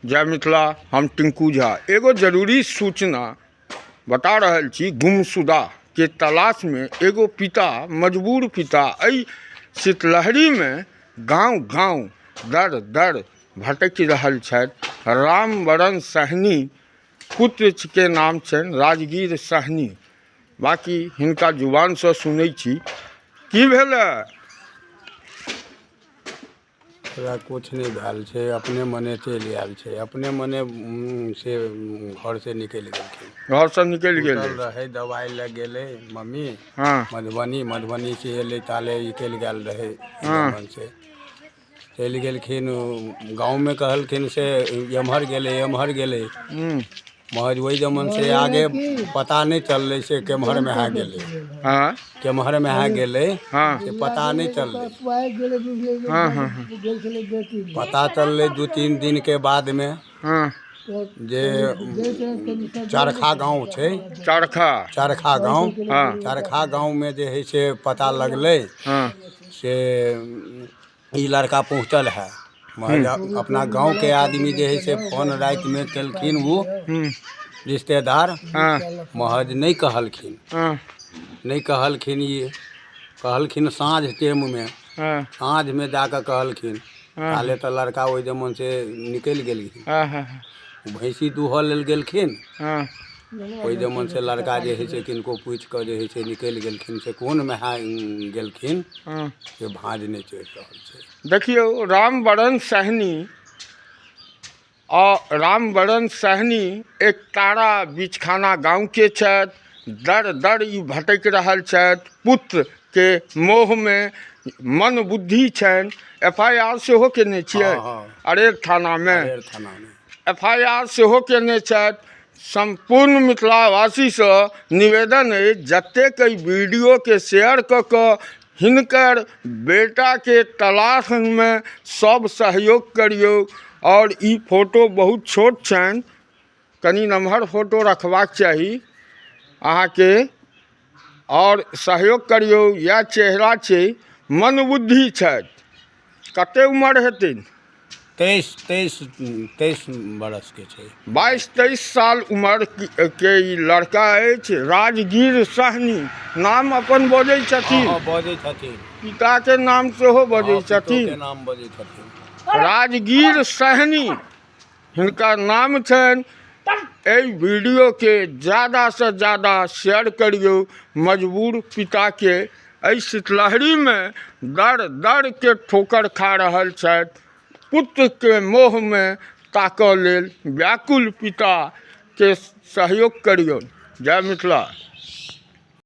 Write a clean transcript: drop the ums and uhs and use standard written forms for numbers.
जय मिथिला। हम टिंकू झा एगो जरूरी सूचना बता रहल छी। गुमशुदा के तलाश में एगो पिता, मजबूर पिता, एहि शीतलहरी में गांव गांव दर दर भटकि रहल छथि। रामवरण सहनी पुत्र के नाम छनि राजगीर सहनी। बाकी हिनका जुबानसँ सुनै छी। की भेलै? ओकरा किछु नहि भेल छै, अपने मने चलि आयल छै, अपने मने से घरसँ निकलि गेलखिन। घरसँ निकलि गेल सुतल रहै, दवाइ लए गेलै मम्मी मधुबनी। मधुबनीसँ एलै ताले निकलि गेल रहै। से चलि गेलखिन। गाँवमे कहलखिन से एम्हर गेलै, एम्हर गेलै। महज ओहि जमन से आगे पता नहि चललै से केम्हरमे अहाँ गेलै। केम्हरमे अहाँ गेलै से पता नहि चललै। हँ हँ हँ पता चललै 2-3 दिनके बादमे जे चरखा गाँव छै। चरखा। चरखा गाँव। चरखा गाँवमे जे हइ से पता लगलै से ई लड़का पहुँचल है। महज अपना गाँवके आदमी जे हइ से फोन रातिमे केलखिन, ओ रिश्तेदार। महज नहि कहलखिन। नहि कहलखिन, ई कहलखिन साँझ टाइममे। साँझमे जाकऽ कहलखिन। ताले तऽ लड़का ओहि जमन से निकलि गेलखिन। हँ हँ भैंसी दूहऽ लेल गेलखिन। ओहि जमन से लड़का जे हइ से किनको पूछि कऽ जे हइ से निकलि गेलखिन। से कोन मे गेलखिन से भाँज नहि चढ़ि रहल छै। देखियौ, रामवरण सहनी आ रामवरण सहनी एक तारा बीचखाना गाँवके छथि। दर दर ई भटकि रहल छथि पुत्रके मोहमे। मन बुद्धि छनि। एफ I R सेहो केने छियै? हँ। अरेर थानामे। अरेर थानामे। एफ I R सेहो केने छथि। सम्पूर्ण मिथिलावासीसँ निवेदन अछि, जतेक एहि वीडियोके शेयर कऽ कऽ हिनकर बेटाके तलाशमे सब सहयोग करियौ। आओर ई फोटो बहुत छोट छनि, कनि नमहर फोटो रखबाक चाही अहाँके। आओर सहयोग करियौ। इएह चेहरा छै। मनबुद्धि छथि। कते उमर हेथिन? 23 बरसके छै। 22-23 साल उमर के ई लड़का अछि। राजगीर सहनी नाम अपन बजै छथिन। हँ, बजै छथिन। पिताके नाम सेहो बजै छथिन। पितोके नाम बजै छथिन। राजगीर सहनी हिनकर नाम छनि। एहि वीडियोके ज़्यादासँ ज़्यादा शेयर करियौ। मजबूर पिताके एहि शीतलहरीमे दर दरके ठोकर खा रहल छथि। पुत्रके मोहमे ताकऽ लेल व्याकुल पिताके सहयोग करियौ। जय मिथिला।